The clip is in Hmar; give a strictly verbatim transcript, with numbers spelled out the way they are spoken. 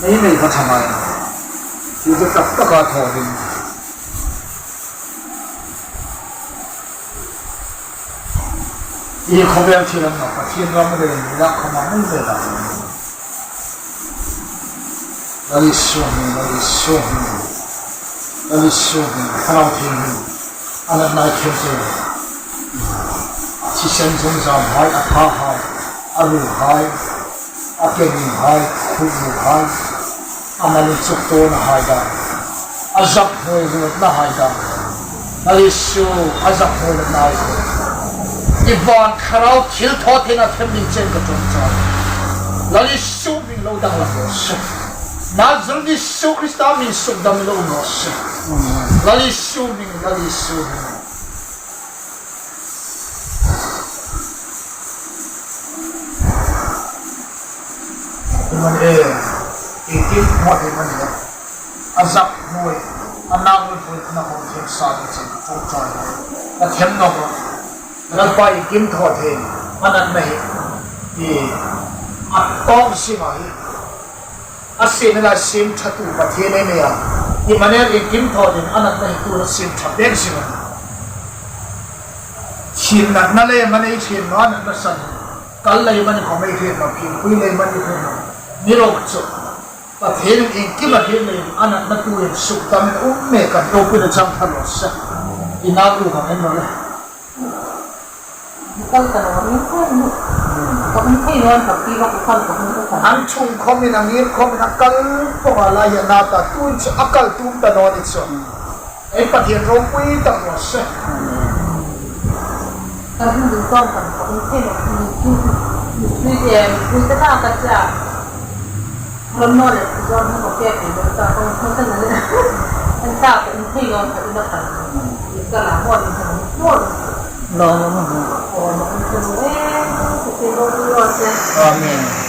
Ei nei kha ṭha ngai. Thil chu tak taka thaw ding. I khawvel thil an nawk, Pathien ram le ni la khawma nei ve la. Lal Isu hming, Lal Isu hming, Lal Isu hming, Thlarau Thienghlim, a natna ei tiem che. A thisen zungzam hai, a tha hai, a ru hai, a keng hai, a khuk hai, a mal inchuk tawna hai dam, a zak hnuoi ruotna hai dam. Lal Isu, a zak hnuoi ruotna hai dam. I van Thlarau thilthawtheina tiem ding chen ka ṭawngṭai. Lal Isu hming lo danglam raw se. Nazareth Isu Krista hming sukdamin lo um raw se. Lal Isu hming, Lal Isu hming. Iman e, i kim hmawt iman e. A zak hnuoi, a nang hnuoi, a na hawng thiem sa ni chin, ṭawngṭai. Ka thiem nawk rawh. Lalpa i kim thaw thei, a natna hi, i a tawng sima hi. A siem lai siem ṭhatu Pathien ei nei a. Iman e, i kim thaw thei, a natna hi tu na siem ṭha pek sima. Chin natna le man ei chin naw, a natna san. Kal le man khawm ei chin naw, pin pui le man ei chin naw. Ni ro chu. Pathien in kim a thiem le, a natna tuin sukdamin um mek kan ropui le chang thar raw se. I nak ru kan en ro le. Kal ka naw in kal ni. Ka um thei naw an ka pi ka kal ka um ka kal. An chung khawmin, a ngir khawmin, a kal pawng a lai a na ta, tuin chu a kal tum ta naw ni chu. Ei Pathien ropui tak raw se. Ka hung ding tawng kan ka hung thei lo, mi, mi, mi, mi, mi, mi, mi, ka ta ka cha. Ram naw le, John hung ka pe thei lo, ta ka hung thei lo. An ta ka hung thei lo, ka ina kan. Ka la mo ni ka mo. Lo, lo, lo. O, ma hung thei lo, eh, ka thei lo, lo, se. Amen.